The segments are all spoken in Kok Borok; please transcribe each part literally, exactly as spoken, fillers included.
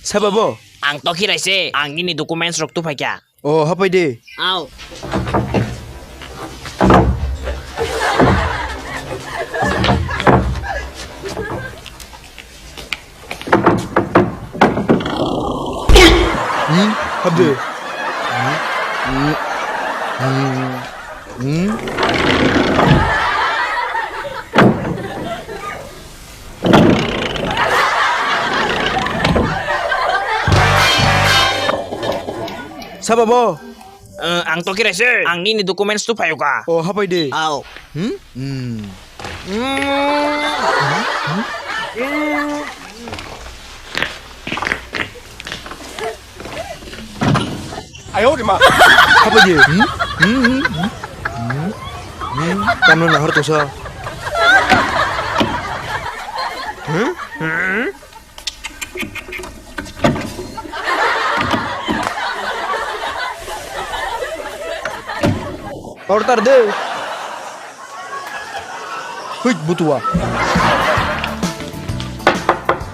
Sabo bo? Ang Tokirai se, ang nini documents rok tuphaikha. O, hapai de. Au. Hmm, hap de. Hmm. Sabo bo? Eh, ang Tokirai se. Ang nini documents tuphaikha. O, hapai de. Au. Hmm? Hmm. Hapai de. Hmm? Hmm, hmm, hmm. Hmm? Hmm? Tamno nahar tosa. Hmm? Hmm? Order de. Huit butua.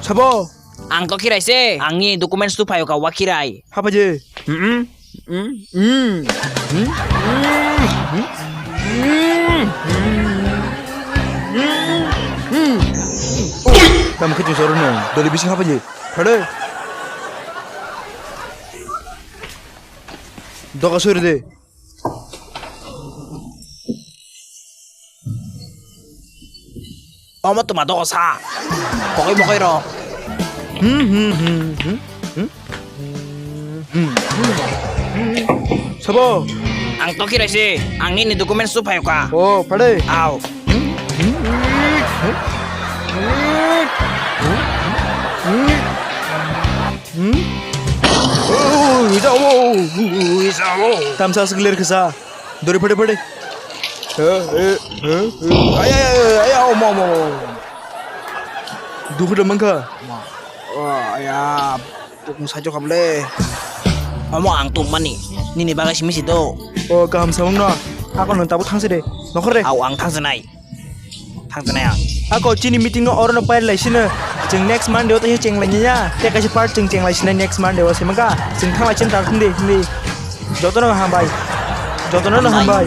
Sabo? Ang Tokirai se. Ang nini documents tuphaikha, Wakirai. Hapai de. Mm-mm. Mm, mm, mm, mm, mm, mm, mm. Tamo khe chwng choro nang, doli bising hapai je. Thade. Doga sori de. Omo twma dogo sa. Bokoi bokoi rok. Hmm, hmm, hmm, hmm, hmm. Hmm, hmm, hmm. Sabo? Ang Tokirai se, ang nini documents tuphaikha. O, phade. Au. Hmm, hmm, hmm. Hmm, hmm, hmm. Hmm. Oh, ui, ja, oh, ui, ja, oh. Tamsa aswk ler khe sa. Dori phade phade. He, he, he, he. Ay, ay, ay, ay, ay, omo, omo, omo. Dukhu da mankha. Ma. Oh, aya, tukung sajo kable. Omo ang tukmani. Nini bagwi simi si do. Oh, kaham samung no. Ako nang tabuk thangsi de. Nokhor de. Au ang thangsinai. Thangsinai ang. Ako chini meeting no oro no pair lai sino. Chwng next Monday o taisa cheng lai ya. Te kaisa part chwng cheng lai sinai next Monday o se mangka. Chwng thang lai chen tar hindi hindi. Joto no hambai. Joto no hambai.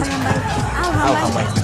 Au hambai.